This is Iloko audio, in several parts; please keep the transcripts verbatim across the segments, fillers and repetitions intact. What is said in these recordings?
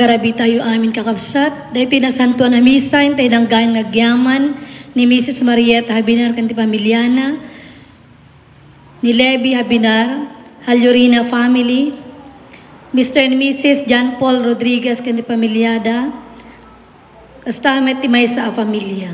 Karabitayo amin, kakabsat, daytoy nasantoan a misa, intay nanggan nga agyaman ni Missus Marieta Habinar ken ti pamiliana, ni Levi Habinar, Hallorina family, Mister and Missus John Paul Rodriguez ken ti pamiliada, kasta met ti maysa a familia.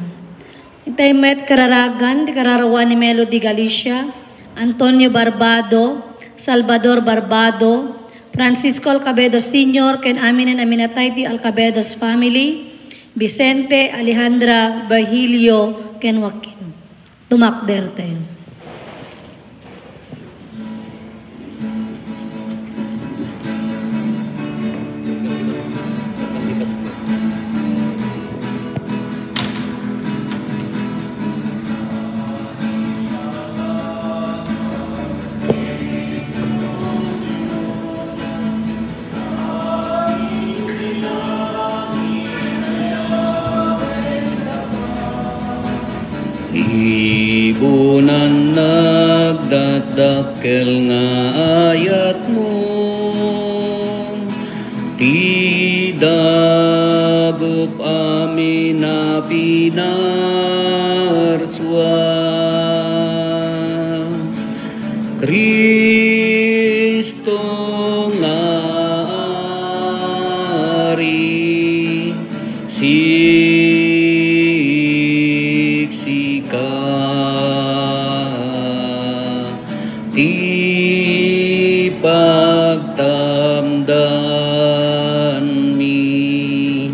Itay met kararagan ti kararawan ni Melody Galicia, Antonio Barbado, Salvador Barbado, Francisco Alcabedo Senior ken aminen a minatay ti Alcabedos family, Vicente, Alejandra, Virgilio, ken Joaquin. Tumakder tayo. Ibunan nagdadakkel nga ayatmo, ti dagup amin a pinarsua. Kristo nga Ari, siksika ti pagtamdanmi.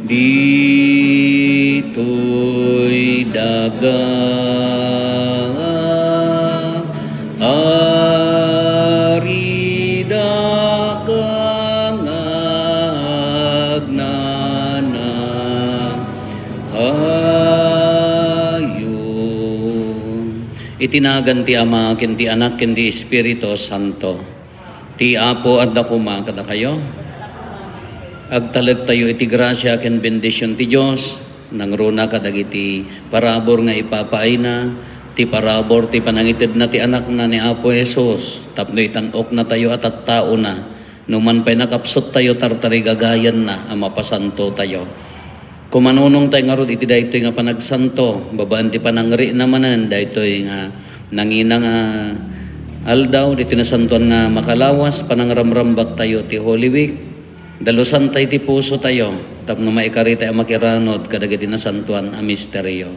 Ditoy daga, Ari, daga nga agnanayon. Iti nagan ti Ama, ken ti Anak, ken ti Espiritu Santo. Ti Apo adda koma kadakayo. Agtalektayo iti grasia ken bendision ti Dios, nangruna kadagiti parabur nga ipapaayna, ti parabur ti panangitedna ti Anakna ni Apo Jesus, tapno itan-oknatayo a tattaona, no man pay nakapsuttayo tartarigagayanna a mapasantotayo. Kumanunongtayo ngarud iti daytoy nga panagsanto, babaen ti panangriina manen daytoy nga nangina nga aldaw, ditoy nasantoan nga makalawas, panangramrambaktayo ti Holy Week. Dalusantayo ti pusotayo tapno maikaritayo a makiranud kadagiti nasantoan a misterio.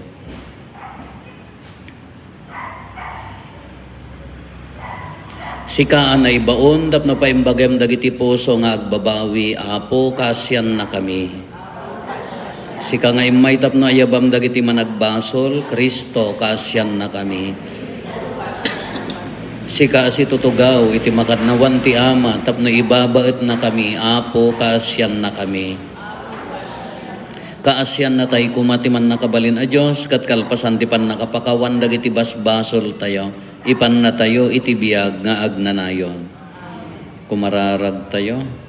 Sika a naibaon tapno paimbagem dagiti puso nga agbabawi, Apo, kaasiannakami. Sika nga immay tapno ayabam dagiti managbasol, Cristo, kaasiannakami. Sika a situtugaw iti makannawan ti Ama tapno ibabaetnakami, Apo, kaasiannakami. Kaasiannatayo koma ti Mannakabalin a Dios, ket kalpasan ti pannakapakawan dagiti basbasoltayo, ipannatayo iti biag nga agnanayon. Kumararagtayo.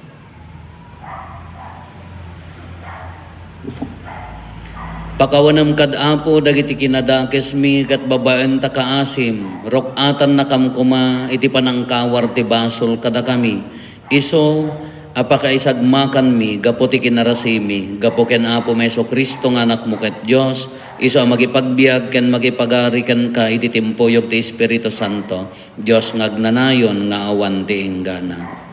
Pakawanem kad Apo dagiti kinadakesmi, ket babaen ta kaasim, ruk-atannakam koma iti panangkawar ti basol kadakami. Isu a pakaisagmakanmi gapu ti kinarasimi, gapu ken Apomi Jesu-Cristo nga Anakmo ket Dios, isu a mangipagbiag ken mangipagari kenka iti timpuyog ti Espiritu Santo, Dios nga agnanayon nga awan ti inggana.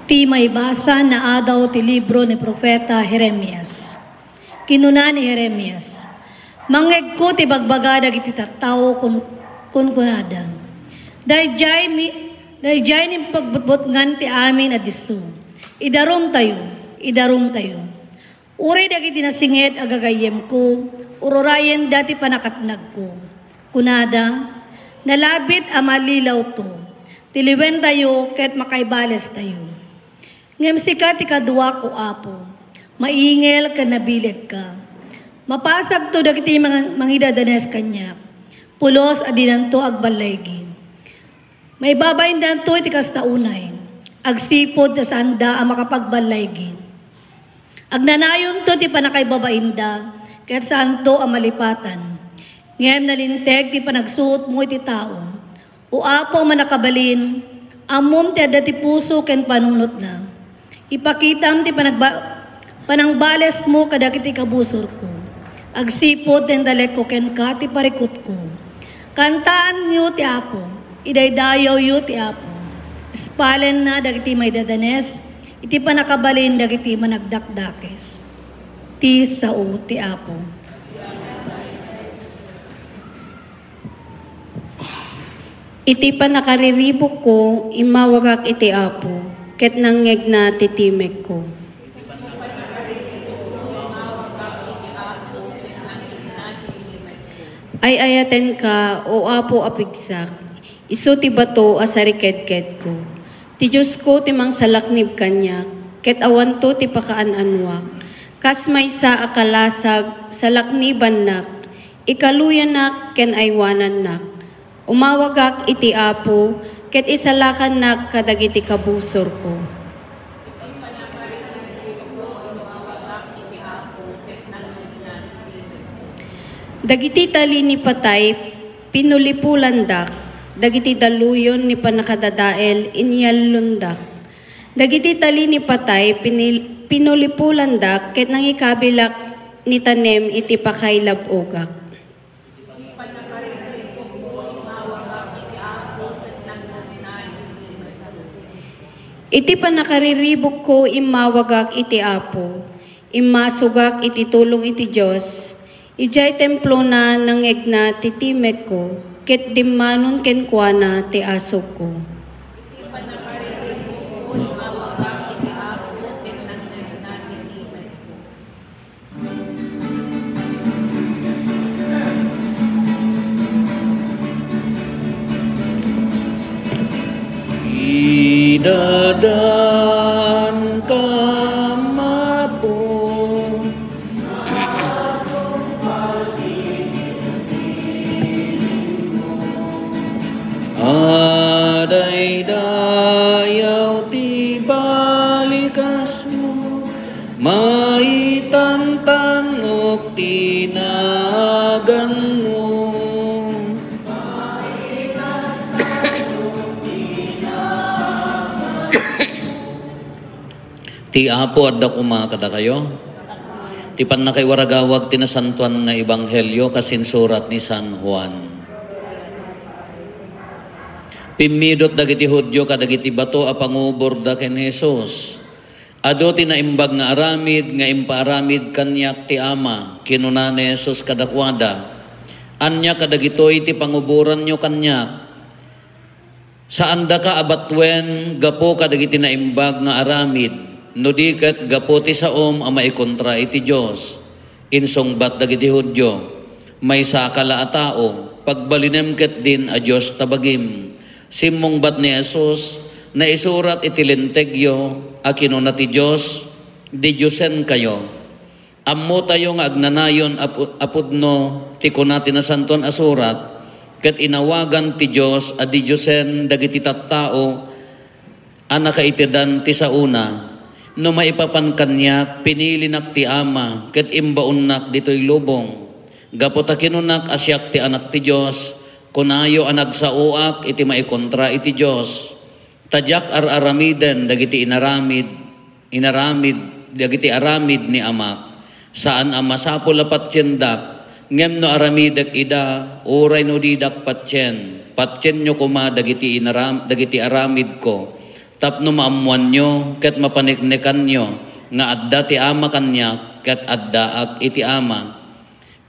Ti maibasa nga adaw ti libro ni Profeta Jeremias. Kinuna ni Jeremias, "Mangngegko ti ibagbaga dagiti tattao kun-, kunkunada, 'Daydiay mi-, daydiay ni pagbutbutngan ti amin a disso. Idarumtayo, idarumtayo. Uray dagiti nasinged a gagayyemko, ururayenda ti pannakatnagko.' Kunada, 'Nalabit a mallilawto. Tiliwentayo ket makaibalestayo.' Ngem sika ti kaduak, O Apo, maingel ken nabilegka. Mapasagto dagiti mang-, mangidadanes kaniak, pulos a dinanto agballaygi. Maibabaindanto iti kasta unay, agsipud ta saanda a makapagballaygi. Agnanayonto ti pannakaibabainda, ket saanto a malipatan. Ngem nalinteg ti panagsuotmo iti tao. O Apo a Mannakabalin, ammom ti adda ti puso ken panunotna. Ipakitam ti panagba-, panangbalesmo kadagiti kabusorko. Agsipud ti intalekko kenka ti parikutko. Kantaanyo ti Apo, idaydayawyo ti Apo. Ispalenna dagiti maidadanes iti pannakabalin dagiti managdakdakes. Ti sao ti Apo. Iti pannakariribukko, immawagak iti Apo, ket nangngegna ti timekko. Ay-ayatenka, O Apo a pigsak, isu ti bato a sarikedkedko. Ti Diosko ti mangsalaknib kaniak, ket awanto ti pakaan-anuak. Kas maysa a kalasag, salaknibannak, ikaluyanak ken aywanannak. Umawagak iti Apo, ket isalakannak kadagiti kabusorko. Dagiti tali ni patay, pinulipulandak. Dagiti daluyon ni pannakadadael, inyallondak. Dagiti tali ni patay, pinil-, pinulipulandak, ket nangikabilak ni tanem iti pakailab-ogak. Iti pannakariribukko, immawagak iti Apo. Immasugak iti tulong iti Dios. Idiay templona nangngegna ti timekko, ket dimmanon kenkuana ti asugko. Idadankam, Apo. Adaydayaw ti balikasmo, maitantanok ti naganmo. Ti Apo adda koma kadakayo. Ti pannakaiwaragawag ti Nasantoan nga Ebanghelio kas insurat ni San Juan. Pimmidot dagiti Judio kadagiti bato a panguborda ken ni Jesus. Adu ti naimbag nga aramid nga impaaramid kaniak ti Ama, kinuna ni Jesus kadakuada. Ania kadagitoy ti panguboranyo kaniak? Saandaka a batuen gapu kadagiti naimbag nga aramid, no di ket gapu ti saom a maikontra iti Dios. Insungbat dagiti Judio, "Maysaka la a tao, pagbalinem ketdin a Dios ta bagim." Simmungbat ni Jesus, naisurat iti Lentegyo a kinuna ti Dios, "Didiosenkayo." Ammotayo nga agnanayon a pu-, a pudno ti kuna ti Nasantoan a Surat, ket inawagan ti Dios a didiosen dagiti tattao a nakaitedan ti saona. No maipapan kaniak, pinilinak ti Ama, ket imbaonnak ditoy lubong. Gapu ta kinunak a siak ti Anak ti Dios, kunayo a nagsaoak iti maikontra iti Dios. Ta diak ar-aramiden dagiti inaramid, inaramid, dagiti aramid ni Amak. Saan a masapul a patiendak, ngem no aramidek ida, uray no didak patien, patienyo koma dagiti inaram-, dagiti aramidko. Tapno maammoanyo ket mapaneknekanyo nga adda ti Ama kaniak ket addaak iti Ama.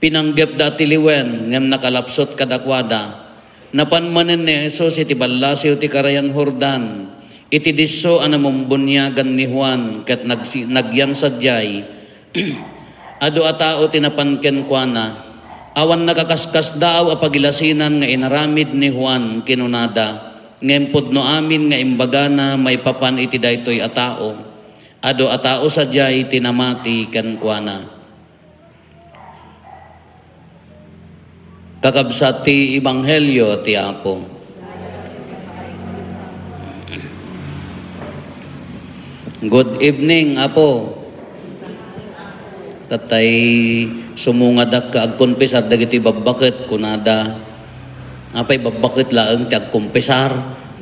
Pinanggepda ti liwen, ngem nakalapsut kadakuada. Napan manen ni Jesus iti ballasiw ti Karayan Jordan, iti disso a namumbuniagan ni Juan ket nagsi-, nagyan sadiay. Adu a tao ti napan kenkuana. Awan nakaskasdaaw a pagilasinan nga inaramid ni Juan, kinunada, ngem pudno amin nga imbagana maipapan iti daytoy a tao. Adu a tao sadiay ti namati kenkuana. Kakabsat ti Ebanghelio ti Apo. Good evening, Apo. Tatay sumungadak ka agkonpisar dagiti babbaket, kunada, Apay, babbaket laeng ti agkumpesar,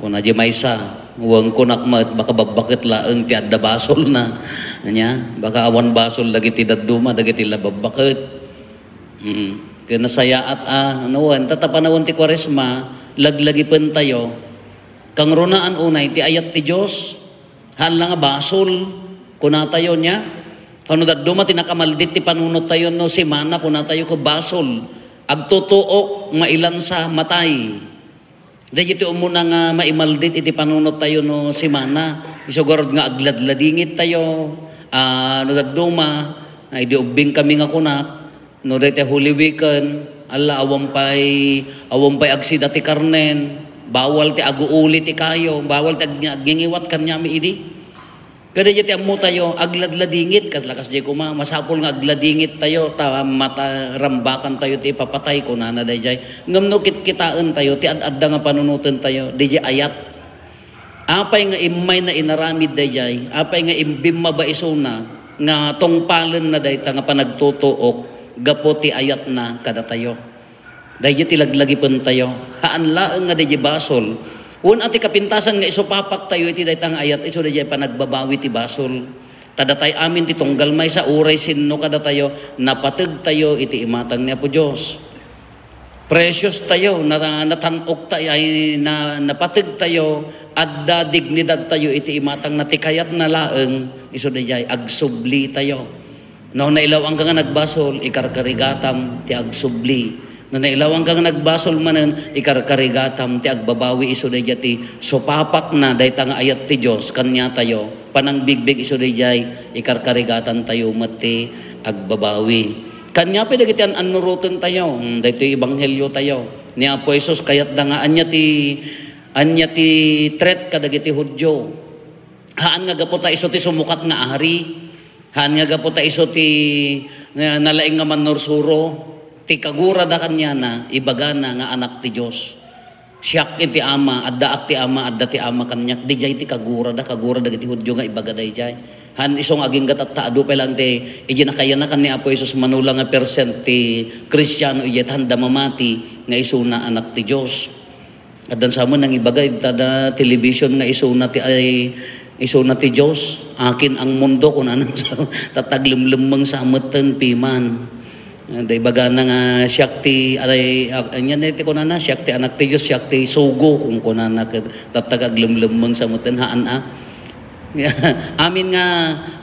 kuna di maysa. Wen kunak met, baka babbaket laeng ti adda basolna. Ania, baka awan basol dagiti dadduma, dagiti la babbaket. Mm. Kaya nasayaat a, ano, wen, tata panawen ti Kuaresma, laglagipentayo. Kangrunaan unay, ti ayat ti Dios. Haan la nga basol, kunatayo nia. Kano dadduma ti nakamaldit ti panunottayo no simana, kunatayo ko basol. Agtutuok, mailansa, matay. Daydi ti umuna nga maimaldit iti panunottayo no simana. Isu garud nga agladladingittayo. Ah, no dadduma, ay di ubbing kami nga kunak. No daytoy Holy Weekend, ala, awan pay, awan pay agsida ti karnen, bawal ti aguuli ti kayo, bawal ti ag-, agngingiwat kaniami idi. Kada diay ti ammotayo, agladladingit, kas-, lakas diay kuma, masapul nga agladingittayo, ta mata-, rambakantayo ti ipapatay, kunana daydiay. Ngem no kitkitaentayo, ti ad-adda nga panunotentayo, diay ayat. Apay nga immayna inaramid daydiay? Apay nga imbimmaba isuna nga tungpalenna dayta nga panagtutuok gapu ti ayatna kadatayo? Daydiay ti laglagipentayo. Haan laeng nga daydiay basol. Wen a ti kapintasan nga isupapaktayo iti dayta nga ayat, isu daydiay panagbabawi ti basol. Ta datay amin ti tunggal maysa, uray sinno kadatayo, napategtayo iti imatang ni Apo Dios. Precious tayo, na-, natan-ok tayo, ay, na-, napateg tayo, adda dignidad tayo iti imatang na ti kayatna laeng, isu daydiay, agsubli tayo. No nailawanka nga nagbasol, ikarkarigatam ti agsubli. No nailawanka nga nagbasol manen, ikarkarigatam ti agbabawi isu daydiay ti supapakna dayta nga ayat ti Dios, kaniatayo, panangbigbig isu daydiay, ikarkarigatan tayo met ti agbabawi. Kaniapay dagiti an-, annurotentayo, mm, daytoy ebangheliotayo. Ni Apo Jesus, kayatda nga ania ti, ania ti threat kadagiti Judio. Haan nga gapu ta isu ti sumukat nga ari. Haan nga gapu ta isu ti na-, nalaing nga mannursuro. Ti kagurada kaniana, ibagana nga anak ti Dios. Siak iti Ama, addaak ti Ama, adda ti Ama kaniak. Didiay ti kagurada, kagura dagiti Judio nga ibaga daydiay. Haan isu nga agingga tatta, adu pay laeng ti, idi nakayanakan ni Apo Jesus, mano la nga percent ti Kristiano idiay, ta haanda mamati nga isuna anak ti Dios. Addan sa met nangibaga ita da television nga isuna ti, ay, isuna ti Dios. Akin ang mundo, kunana sa, tatta aglemlemmeng sa metten piman. Ah, da ibagana nga, "Siak ti, aray, a-, ania ti kunana, siak ti anak ti Dios, siak ti sugo," kun kunana ket tatta aglemlemmeng sa metten, haan a. Amin nga,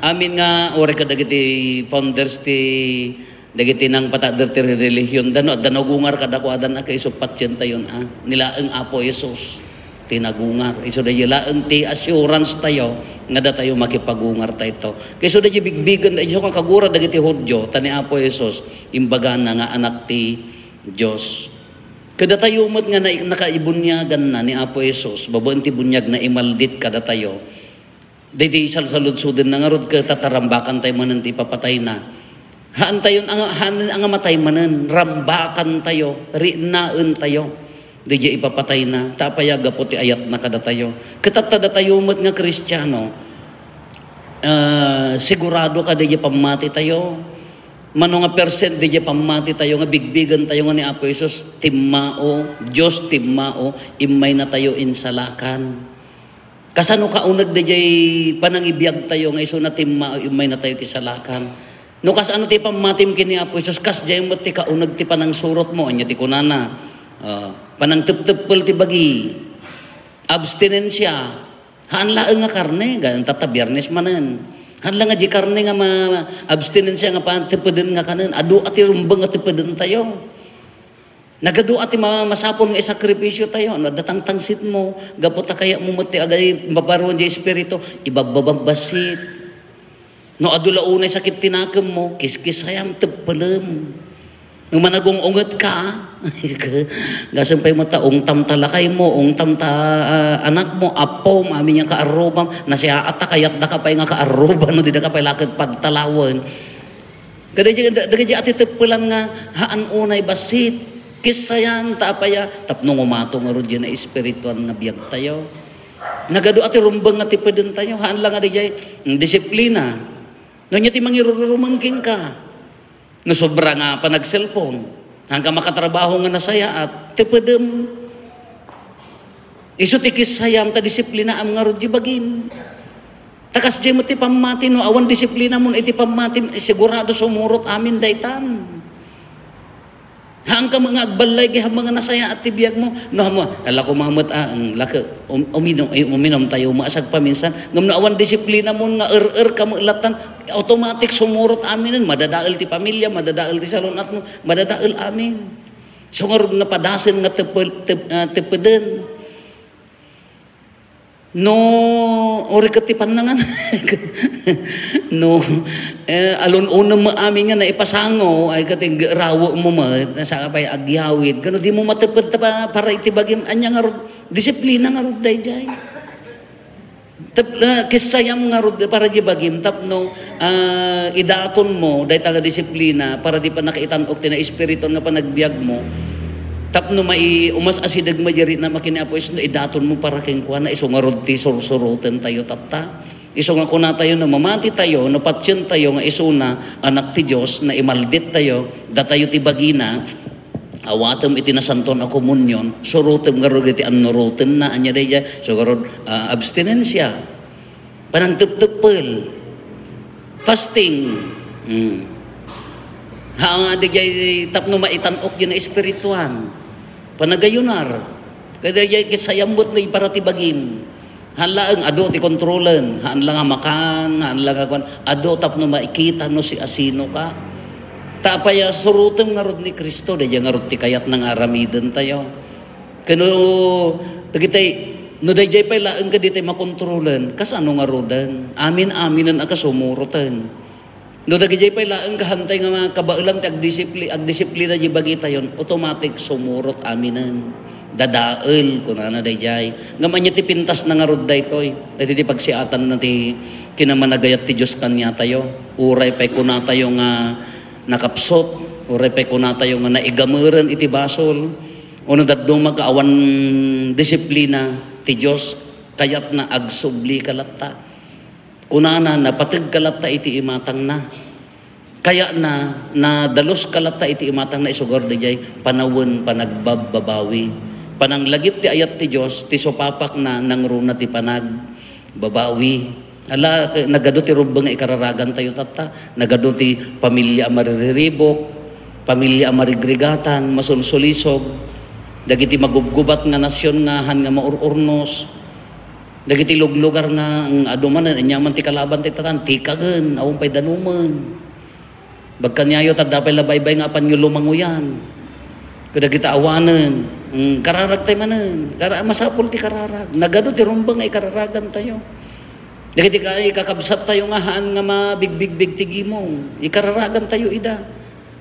amin nga, uray kadagiti founders ti, dagiti nangpatadder ti relihion da, no, adda nagungar kadakuadan a, kaiso patientayon a. Ni laeng Apo Jesus ti nagungar. Isu daydiay laeng ti assurance tayo nga datayo makipagungar tayo. Kaiso daydiay bigbigen, isu nga kagura dagiti Judio, ta ni Apo Jesus, imbagana nga anak ti Dios. Kadatayo met nga na-, nakaibuniaganna ni Apo Jesus, babaen ti buniag na imaldit kadatayo. Daydi salsaludsodenna ngarud ket tatarambakan tayo manen ti ipapatayna. Haan tayo nga, haan nga matay manen, rambakan tayo, riknaen tayo. Daydi ipapatayna, ta apay a gapu ti ayatna kadatayo. Ket tatta datayo met nga Kristiano, ah, sigurado ka daydi pammati tayo. Mano nga percent daydi pammati tayo nga bigbigen tayo nga ni Apo Jesus, timmao, Dios timmao, immayna tayo insalakan. Kasano kauneg daydiay panangibiag tayo nga isuna timmao, immayna tayo ti salakan? No kasano ti pammatim ken ni Apo Jesus, kasdiay met ti kauneg ti panangsurotmo. Ania ti kunana? Ah, panangtepteppel ti bagi. Abstinensia. Haan laeng nga karne, ga-, tatta Biyernes manen. Haan la nga di karne nga ma-, abstinensia nga pantepeden nga kanen. Adu a ti rumbeng nga tepeden tayo. Nagadu a ti ma-, masapul nga isakripisyo tayo. No, adda tangtangsitmo, gapu ta kayatmo met ti agay maparuan di Espiritu, ibabbabam bassit. No, adu la unay sakit ti nakemmo, kiskisayam, teppelem. No, managung-unget ka, gasem pay met ta, ungtam ta lakaymo, ungtam ta, ah, anakmo, appom, amin nga kaarrubam, nasiaat ta kayatda ka pay nga kaarruba, no, dida ka pay laket pagtalawen. Kadaydi, da-, dagiti a ti teppelan nga haan unay bassit. Kissayan, ta apay a, tapno ngumato ngarud diay naespirituan nga biag tayo. Nagadu a ti rumbeng nga tepeden tayo. Haan la nga diay, mm, disiplina. No, ania ti mangirururumeng kenka? No, sobra nga panag-cellphone. Haan ka makatrabaho nga nasayaat, tepedem. Isu ti kissayam ta disiplinaam ngarud di bagim. Ta kasdiay met ti pammati, no awan disiplinamon iti pammati, sigurado sumurot amin daytan. Haanka met nga agballay, gayam nga nasayaat ti biagmo. No, amo, ala ko mamet, ah, ang laki, um-, uminom, ay, uminom tayo, maasag paminsan. Ngem no awan disiplinamon nga er-er ka met lattan, automatic sumurot aminen, madadael ti pamilya, madadael ti salun-atmo, madadael amin. So ngarud nga padasen nga tepel-, tep-, ah, tepeden. No, uri ket ti pannangan. No, eh, alun-unem met amin nga naipasango, ay ket ing-, rawekmo met, saka pay agyawid. Kano dimo mateped ta pa-, para iti bagim, ania ngarud, disiplina ngarud daydiay. Tep-, eh, kissayam ngarud para di bagim tapno ah, idatonmo dayta nga disiplina para di pannakaitan-ok ti naespiritu nga panagbiagmo. Tapno mai-, umas-asideg met di riknam a ken ni Apo Jesus, no idatonmo para kenkuana, isu ngarud ti sursurotentayo tatta. Isu nga kunatayo, no mamatitayo, no patientayo nga isuna anak ti Dios, naimaldit tayo, datayo ti bagina, awatem iti nasantoan a komunion, surotem ngarud iti annurotenna, ania daydiay, isu ngarud, ah, abstinensia. Panangtepteppel. Fasting. Mm. Ha, nga, daydiay tapno maitan-ok diay naespirituan. Panagayunar. Kaya daydiay kissayam met no para ti bagim. Haan laeng, adu ti kontrolen. Haan la nga makan, haan la nga kuan. Adu tapno makita no siasinoka. Ta apay a surotem ngarud ni Cristo, daydiay ngarud ti kayatna nga aramidentayo. Kano, dagitay, no daydiay pay laeng kaditay makontrolen, kasano ngaruden? Amin-aminen a kasumuroten. No dagijay pay laeng kahantay nga mga kabaelan ti agdisipli-, agdisiplina di bagitayon, automatic sumurot aminen. Dadael, kunana dayjay. Ngem ania ti pintasna ngarud daytoy? Daytoy ti pagsiatanna ti kinamanagayat ti Dios kaniatayo. Uray pay kunatayo nga nakapsut, uray pay kunatayo nga naigameren iti basol, wenno dadduma nga awan disiplina ti Dios, kayatna agsublika latta. Kunana, napategka latta iti imatangna. Kayatna, nadaluska latta iti imatangna, isugar dayjay panawen, panagbabbabawi. Pananglagip ti ayat ti Dios, ti supapakna, nangruna ti panagbabawi. Ala, nagadu ti rumbeng nga ikararagantayo tatta. Nagadu ti pamilya a maririribuk, pamilya a marigrigatan, masulsulisog. Dagiti magubgubat nga nasion nga han nga maur-urnos. Dagiti luglugar nga, mm, adu manen, ania man ti kalaban ti tatan, tikagen, awan pay danumen. Bagkaniayo, ta adda pay la baybay nga apanyo lumanguyan. Kadagita awanen, mm, kararagtay manen. Kara-, masapul ti kararag. Nagadu ti rumbeng nga ikararagantayo. Dagiti ka-, kakabsattayo nga haan nga mabigbigbig ti gimong, ikararagantayo ida.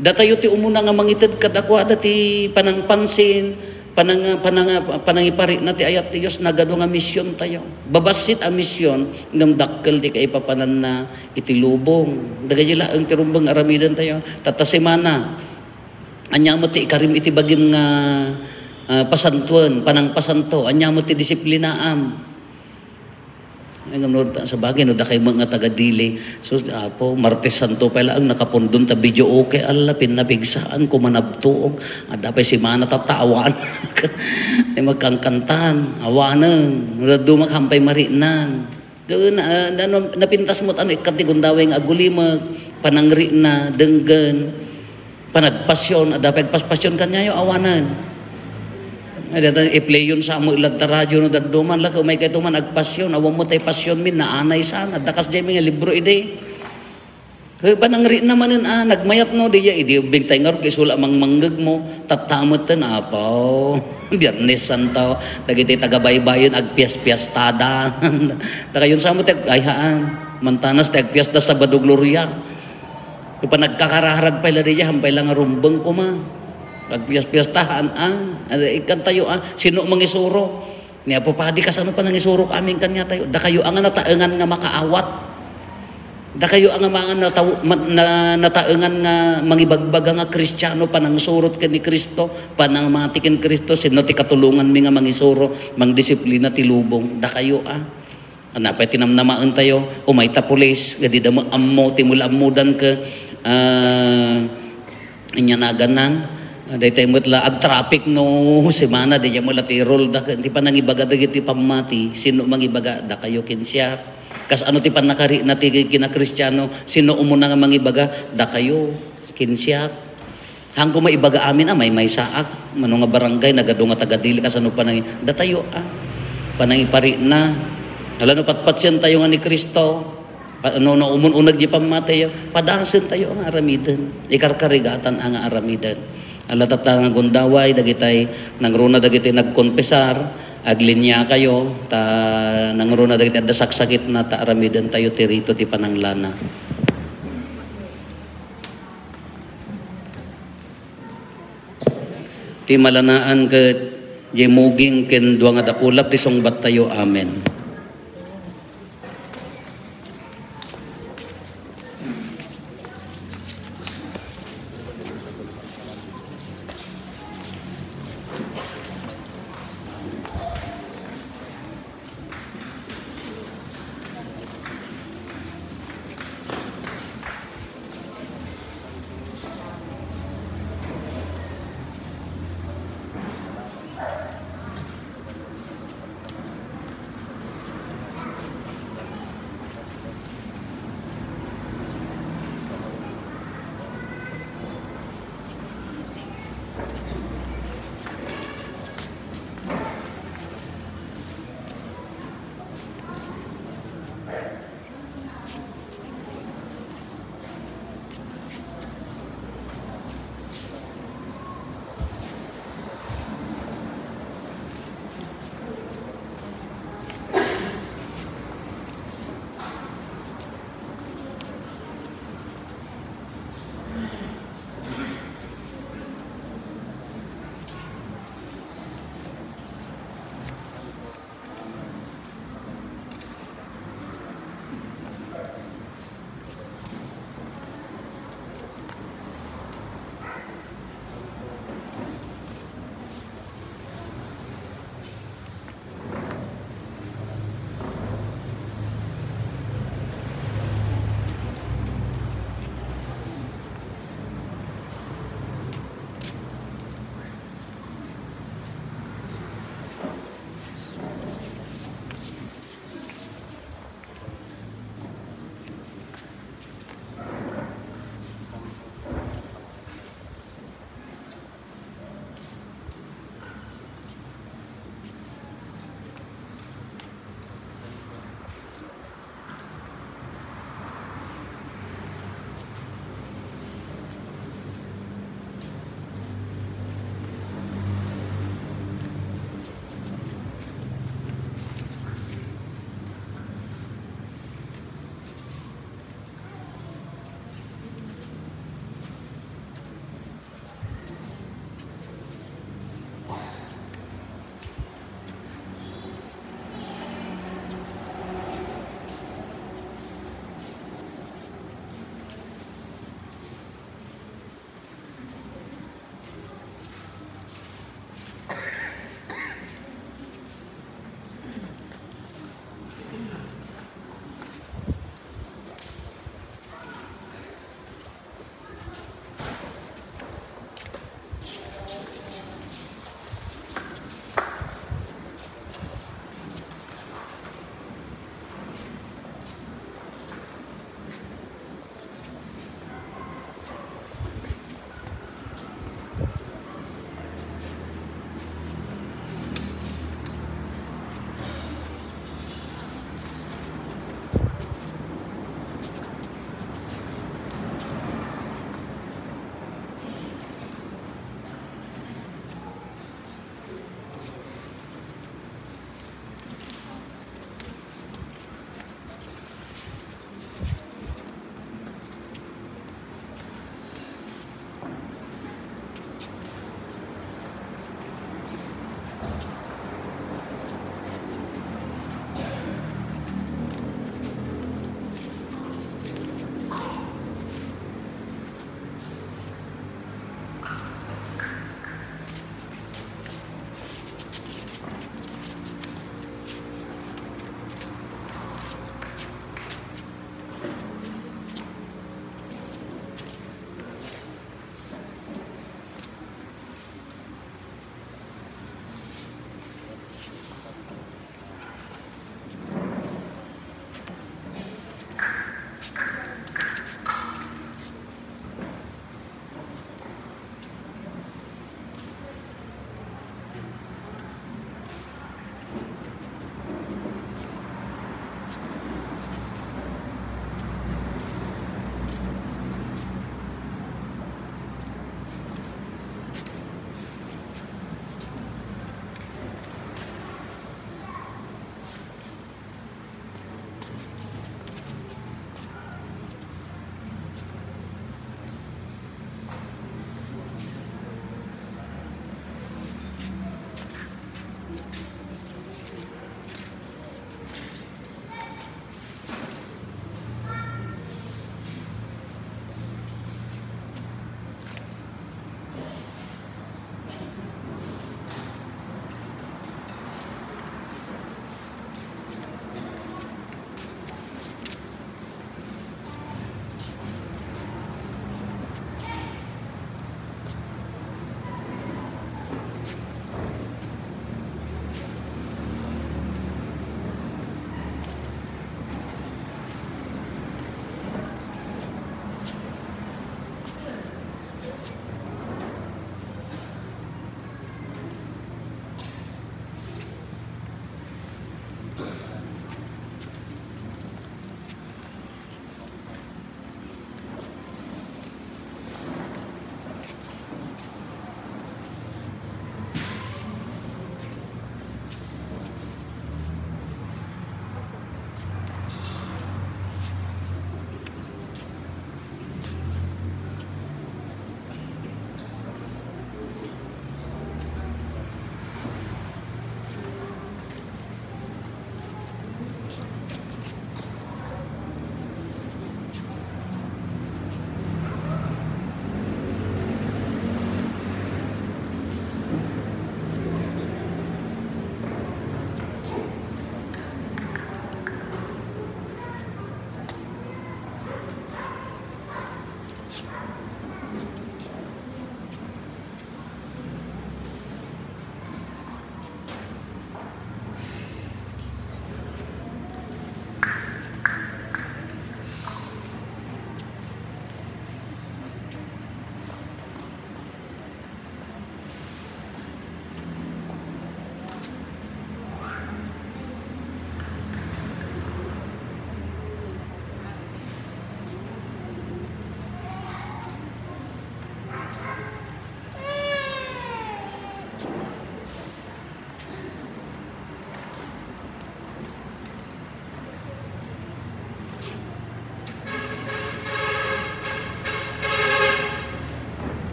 Datayo ti umuna nga mangited kadakuada ti panangpansin, panang-, panang-, panangiparikna ti ayat ti Dios, nagadu nga misiontayo. Babassit a mision, ngem dakkel ti kaipapananna iti lubong. Dagiti laeng ti rumbeng aramidentayo. Tatta semana, ania met ti ikarim iti bagim nga, ah, pasantoen, panangpasanto, ania met ti disiplinaam. Ay, ngem no, sabagay, no, dakay met nga taga-Dili. Sus, Apo, Martes Santo pay laeng nakapundon ta videoke, ala, pinnapigsaan, kumanabtuog. Adda pay semana tatta, awan. Ay, magkangkantan, awanen. No, dadduma, hampay mariknan. Doon, ah, na-, na-, napintas mo, ano, ikkat ti gundaway nga agulimek, panangrikna, denggen. Panagpasion, adda pay agpaspasion kaniayo, awanen. Ay, dayta, i-play-yon sa mo, iladta radyo no dadduma, la, umaykay to man agpasion, awan met ti pasion mi, naanay saan, adda kasdiay mi nga libro idi. Kaya panangrikna manen, ah, nagmayat no, di ya, idi, bingtay ngarud, kay sula mangmanggeg mo, tatta met ten, apaw, Biyernes Santo, dagiti taga-baybayen, agpias-piastada. Dakayon sa mo, ti ag-, ay, haan, mantanas, ti agpiasda Sabado Gloria. Ti panagkakararag pay la dayjay, hampay la nga rumbeng koma. Agpias-piastahan, ah. Ikkantayo, ah. Sino mangisuro? Ni Apo Padi, kasano panangisurok amin kaniatayo? Dakayo a nga nataengan nga makaawat. Dakayo a nga mga nataw-, ma-, na-, nataengan nga mangibagbaga nga Kristiano, panangsurot ken ni Cristo, panangmati ken Cristo, sino ti katulongan mi nga mangisuro, mangdisiplina ti lubong? Dakayo, ah. Napay tinamnamaentayo, umay ta pulis, nga dida met ammo ti mula-, ammodan ke, ah, ania nagannan, Ah, daytoy met la agtraffic no semana, daytoy met la ti rule da, ti panangibaga dagiti pammati, sino mangibaga? Dakayo ken siak. Kasano ti pannakarina ti kinakristiano? Sino umuna nga mangibaga? Dakayo ken siak. Haanko maibaga amin a maymaysaak. Mano nga barangay, nagadu nga taga dili, kasano panangi-, datayo a panangiparina. Ala no patpatien tayo nga ni Cristo, Pa-, no, no, umun-uneg di pammati, padasen tayo nga aramiden. Ikarkarigatan a nga aramiden. Ala tatta nga gundaway, dagitay nangruna dagiti nagkonfesar, aglinia kayo, ta nangruna dagiti adda saksakitna, ta aramiden tayo ti rito ti pananglana. Ti malanaan ket jay muging ken dua nga dakulap ti sungbattayo. Amen.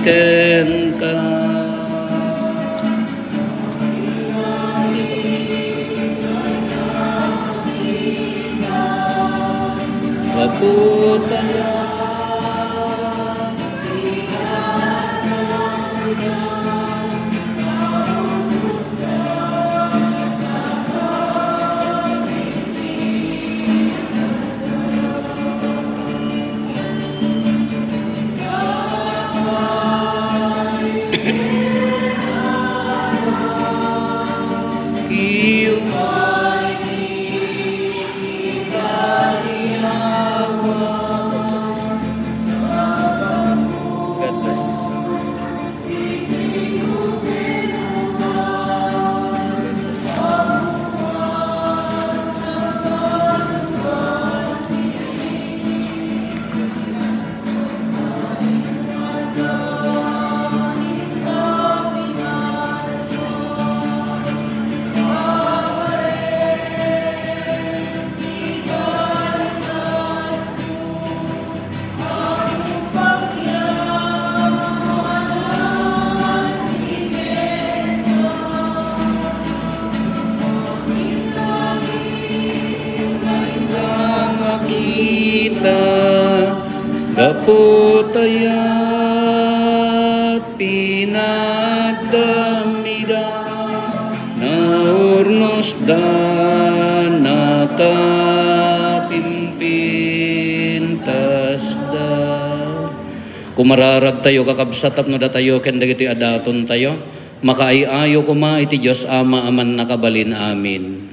kenka. Gapu ta Makita, gapu ta iyat pinagdamida, naurnosda, nakapimpintasda. Kumararagtayo, kakabsat, tapno datayo ken dagitoy a datontayo makaay-ayo koma iti Dios Ama a Mannakabalin. Amen.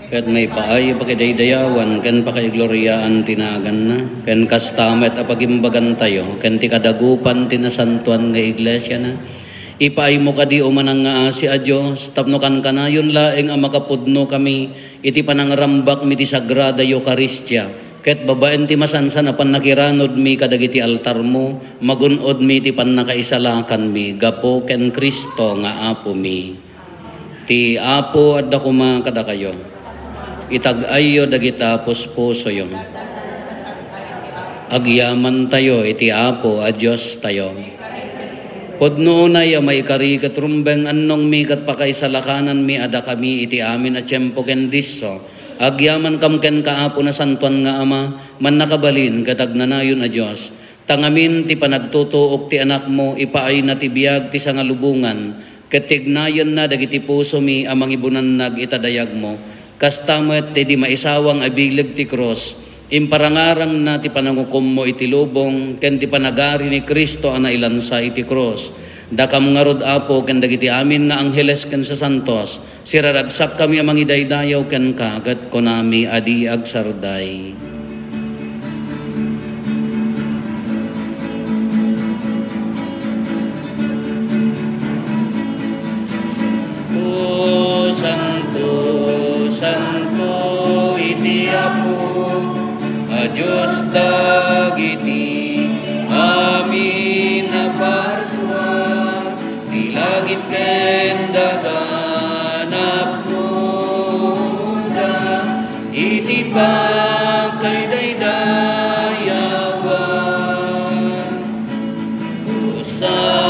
Ket maipaay pakidaydayawan ken pakaigloriaan ti naganna, ken kasta met a pagimbagantayo ken ti kadagupan ti nasantoan nga iglesiana. Ipaaymo kadi, O manangngaasi a Dios, tapno kankanayon laeng a makapudnokami iti panangrambakmi ti Sagrada Eukaristia, ket babaen ti masansan a pannakiranudmi kadagiti altarmo, magun-odmi ti pannakaisalakanmi gapu ken Cristo nga Apomi. Ti Apo adda koma kadakayo. Itag-ayyo dagita puspusoyo. Agyamantayo iti Apo a Diostayo. Pudno unay a maikari ket rumbeng annongmi ket pakaisalakananmi a dakami iti amin a tiempo ken disso. Agyamankam kenka, Apo, Nasantoan nga Ama, Mannakabalin ket Agnanayon a Dios. Ta ngamin ti panagtutuok ti Anakmo, ipaayna ti biag ti sangalubongan, ket tignayenna dagiti pusomi a mangibunannag ita dayagmo. Kasta met ti di maisawang a bileg ti krus, imparangarangna ti panangukommo iti lubong ken ti panagari ni Cristo a nailansa iti krus. Dakam ngarud, Apo, ken dagiti amin nga angheles ken sasantos, siraragsakkami a mangidaydayaw kenka, ket kunami a di agsarday. Santo, santo, santo iti Apo a Dios dagiti amin a parsua, ti langit ken daga napnonda iti pakaidaydayawan. Hosanna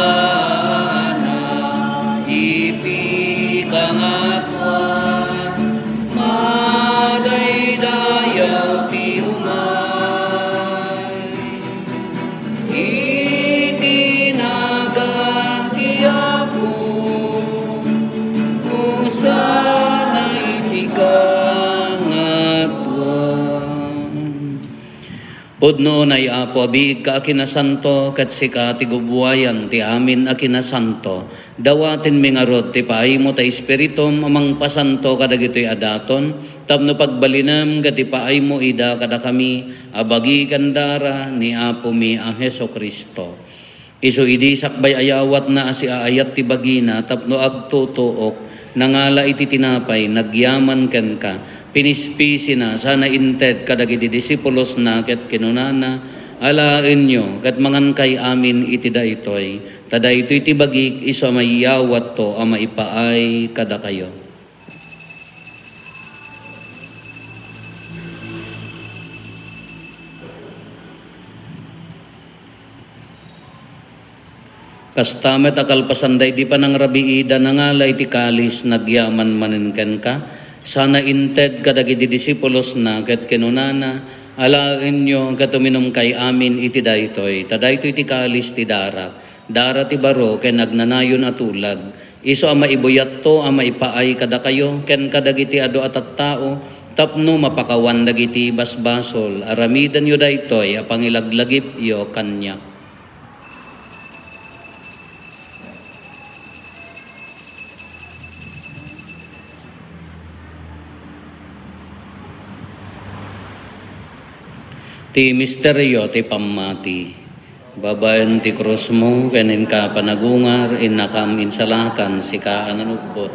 iti kangatoan, madaydayaw ti umay iti nagan ti Apo. Hosanna iti kangatoan. Pudno unay, Apo, a biigka a kinasanto, ket sika ti gubuayan ti amin a kinasanto. Dawatenmi ngarud ti paaymo ta Espiritum a mangpasanto kadagitoy a daton, tapno pagbalinem ket ipaaymo ida kadakami a bagi ken dara ni Apomi a Jesu-Cristo. Isu idi sakbay a yawatna a siaayat ti bagina tapno agtutuok, nangala iti tinapay, nagyaman kenka, pinispisina, sana inted kadagiti disipulosna ket kinunana, "Alaenyo ket mangankay amin iti daytoy, ta daytoy ti bagik, isu a mayawatto a maipaay kadakayo." Kasta met a kalpasan daydi panangrabiida, nangala iti kalis, nagyaman manen kenka, sana inted kadagiti disipulosna, ket kinunana, "Alaenyo ket uminumkay amin iti daytoy, ta daytoy ti kalis ti darak, dara ti baro ken agnanayon a tulag, isu a maibuyatto a maipaay kadakayo ken kadagiti adu a tattao tapno mapakawan dagiti basbasol. Aramidenyo daytoy a pangilaglagipyo kaniak." Ti misterio ti pammati. Babaen ti krusmo ken inka panagungar, innakam insalakan, sika a nanubbot.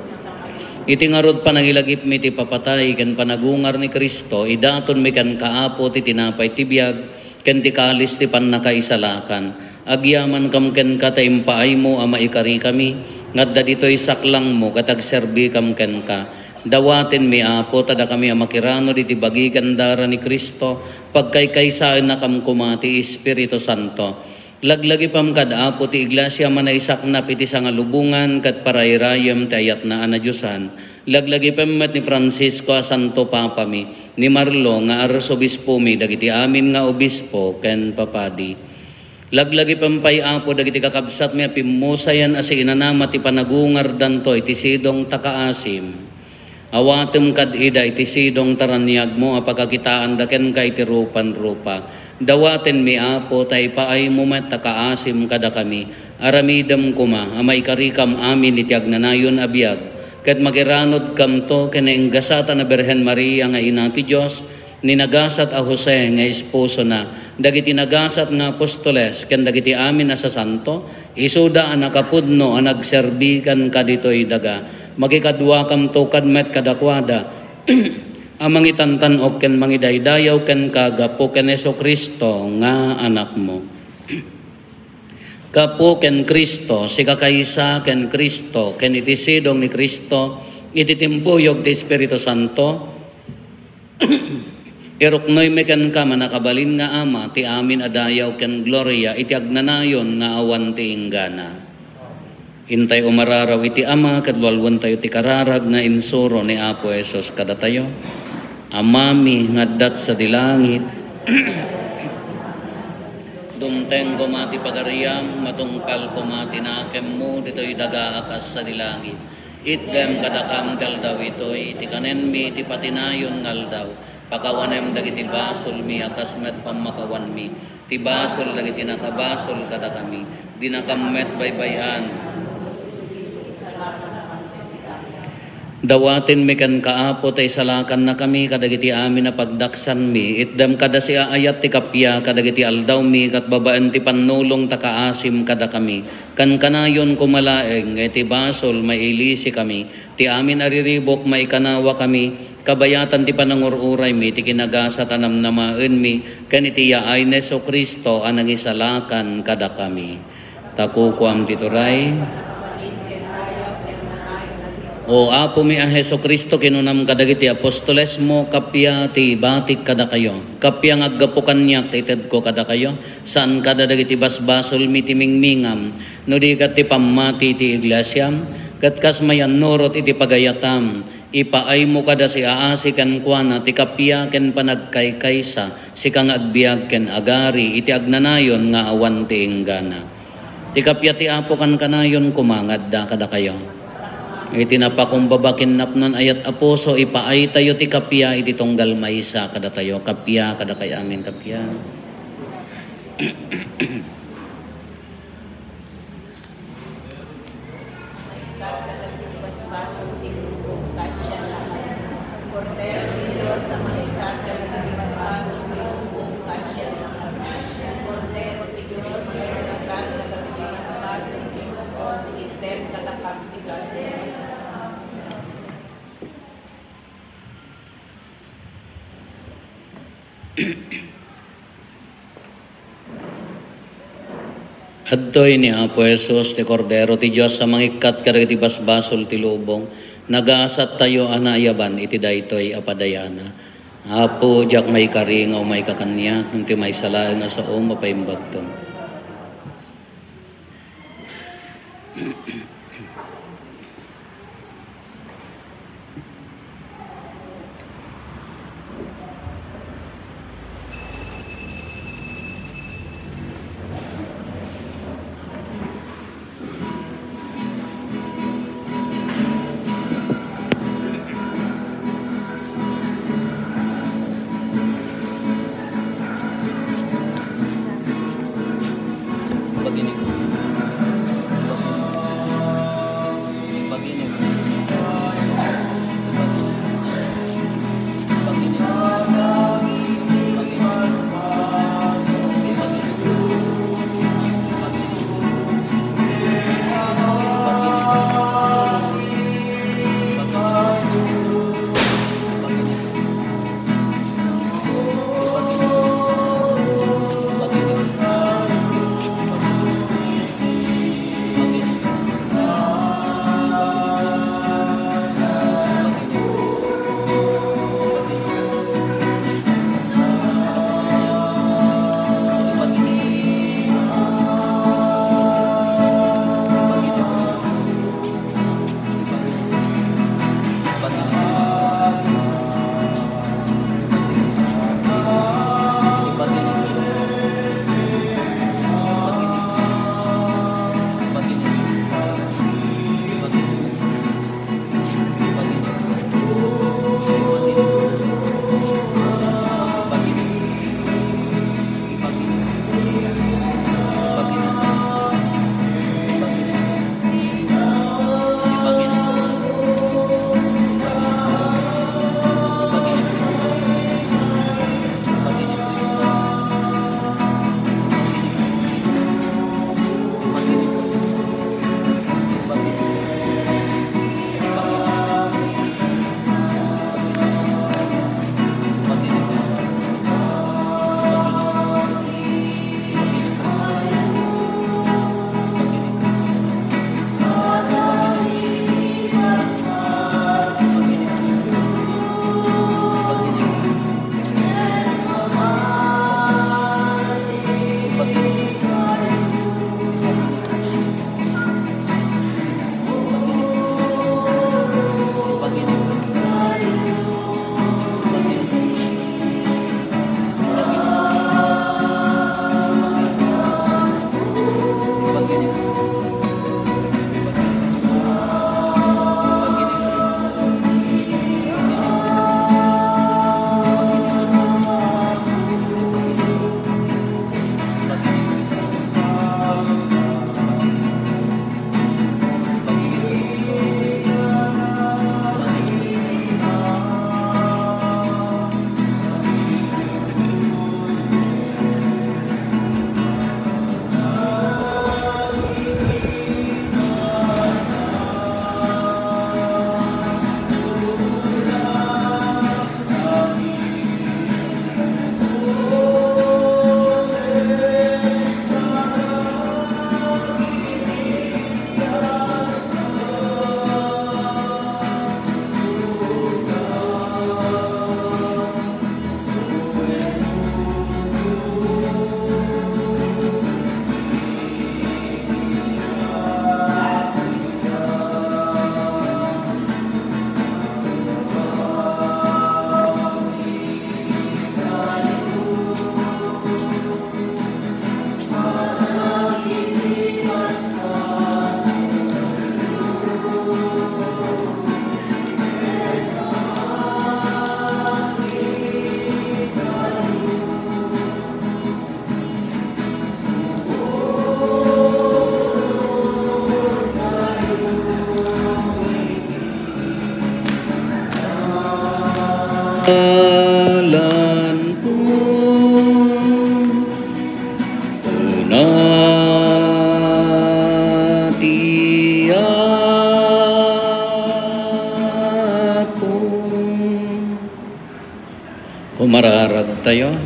Iti ngarud, panangilagipmi ti papatay ken panagungar ni Cristo, idatonmi kenka, Apo, ti tinapay ti biag, ken ti kalis ti pannakaisalakan. Agyamankam kenka ta impaaymo a maikarikami nga adda ditoy saklangmo ket agserbikam kenka. Dawatenmi, Apo, ta dakami a makiranod iti bagi ken dara ni Cristo, pagkaykaysaennakam koma ti Espiritu Santo. Laglagipem kad, Apo, ti Iglesia a manaisaknap iti sangalubongan ket parairayem ti ayatna a nadiosan. Laglagipem met ni Francisco a Santo Papami, ni Marlo nga Arsobispomi, dagiti amin nga obispo ken papadi. Laglagipem pay, Apo, dagiti kakabsatmi a pimmusayen a siinanama ti panagungardanto iti sidong ta kaasim. Awatem kad ida iti sidong ta raniagmo a pagkakitaanda kenka iti rupan-rupa. Dawatenmi, Apo, ta ipaaymo met ta kaasim kadakami. Aramidem koma a maikarikam amin iti agnanayon a biag, ket makiranodkamto ken nainggasatan a Birhen Maria nga Ina ti Dios, ni nagasat a Jose nga esposona, dagiti nagasat nga apostoles, ken dagiti amin a sasanto, isuda a nakapudno a nagserbi kenka ditoy daga. Makikaduakamto kad met kadakuada a mangitantan-ok ken mangidaydayaw kenka gapu ken Jesu-Cristo nga Anakmo. Gapu ken Cristo, sika kaysa ken Cristo, ken iti sidong ni Cristo, iti timpuyog ti Espiritu Santo, iruknoymi kenka, mannakabalin nga Ama, ti amin a dayaw ken gloria iti agnanayon nga awan ti inggana. Intay umararaw iti Ama ket walwentayo ti kararag nga insuro ni Apo Jesus kadatayo. Amami nga addat sadi langit, dumteng koma ti pagariam, matungpal koma ti nakemmo ditoy daga a kas sadi langit. Itdem kadakam ti aldaw itoy ti kanenmi ti patinayon nga aldaw. Pakawanem dagiti basolmi a kas met pammakawanmi ti basol dagiti nakabasol kadakami. Dinakam met baybay-an. Dawatenmi kenka, Apo, ta isalakannakami kadagiti amin a pagdaksanmi. Itdem kada siaayat ti kappia kadagiti aldawmi, ket babaen ti pannulong ta kaasim kadakami. Kankanayon koma laeng nga iti basol mailisikami, ti amin a riribuk maikanawakami, kabayatan ti panangur-uraymi, ti kinagasat a namnamaenmi, ken iti yaay ni Jesu-Cristo a nangisalakan kadakami. Ta kukuam ti turay. O Apomi a Jesu-Cristo, kinunam kadagiti apostolesmo, kappia ti ibatik kadakayo. Kappia nga aggapu kaniak ti itedko kadakayo, saan kada dagiti basbasolmi ti mingmingam, no di ket ti pammati ti iglesiam, ket kas mayannurot iti pagayatam, ipaaymo kada siaasi kenkuana ti kappia ken panagkaykaysa, sika nga agbiag ken agari iti agnanayon nga awan ti inggana. Ti kappia ti Apo kankanayon koma nga adda kadakayo. Iti napakumbaba ken napnoan a yat a puso, ipaaytayo ti kappia iti tunggal maysa kadatayo. Kappia kadakayo amin, kappia. Adtoy ni Apo Jesus, ti Kordero ti Dios a mangikkat kadagiti basbasol ti lubong. Nagasattayo a naayaban iti daytoy a padayana. Apo, diak maikari nga umayka kaniak, ngem ti maysa laeng a saom a paimbagto. Alanko, una ti Apo. Kumararagtayo.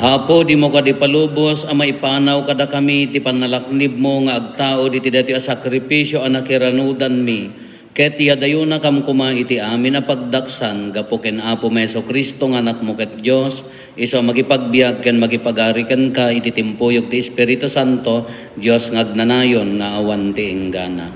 Apo, dimo kadi palubos a maipanaw kadakami ti pannalaknibmo nga agtaud iti daytoy a sakripisio a nakiranudanmi, ket iyadayonakam koma iti amin a pagdaksan gapu ken Apomi Jesu-Cristo nga Anakmo ket Dios, isu a makipagbiag ken makipagari kenka iti timpuyog ti Espiritu Santo, Dios nga agnanayon nga awan ti inggana.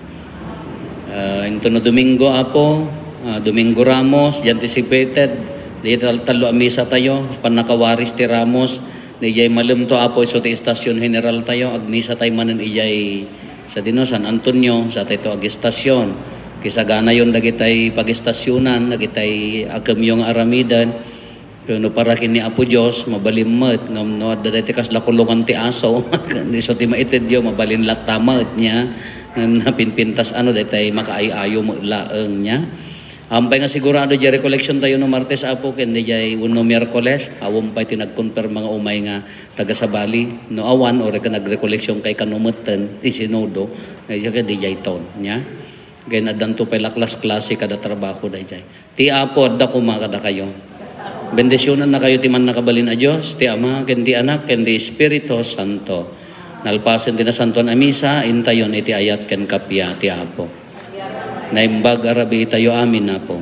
Ah, intono Domingo, Apo, ah, Domingo Ramos, di anticipated, di tal-, tallo a misa tayo, pannakawaris ti Ramos, di jay malemto, Apo, isu ti Estacion General tayo, agmisa tayo manen ijay sa dino, San Antonio, sa tayo agistacion. Kisaganayon dagitay pagistacionan, dagitay akemyo nga aramiden, Ken no para ken ni Apo Dios, mabalin met, ngem no adda daytoy kasla kulongan ti aso, isu ti maitedyo, mabalin latta met nia, ngem napinpintas ano, daytay makaay-ayo met laeng nia. Awan pay nga sigurado diay recollection tayo no Martes, Apo, ken diay wenno Miyerkules, awan pay ti nagkonfirma nga umay nga taga-Sabali. No awan, uray ka nagrecollection kay kano metten, ti Sinodo, nga siya ket diay ton, nia. Ken addanto pay la class-class kada trabaho daydiay. Ti Apo adda koma kadakayo. Bendisionannakayo ti Mannakabalin a Dios, ti Ama, ken ti Anak, ken ti Espiritu Santo. Nalpasen ti Nasantoan a Misa, intayon iti ayat ken kappia ti Apo. Naimbag a rabii tayo amin, Apo.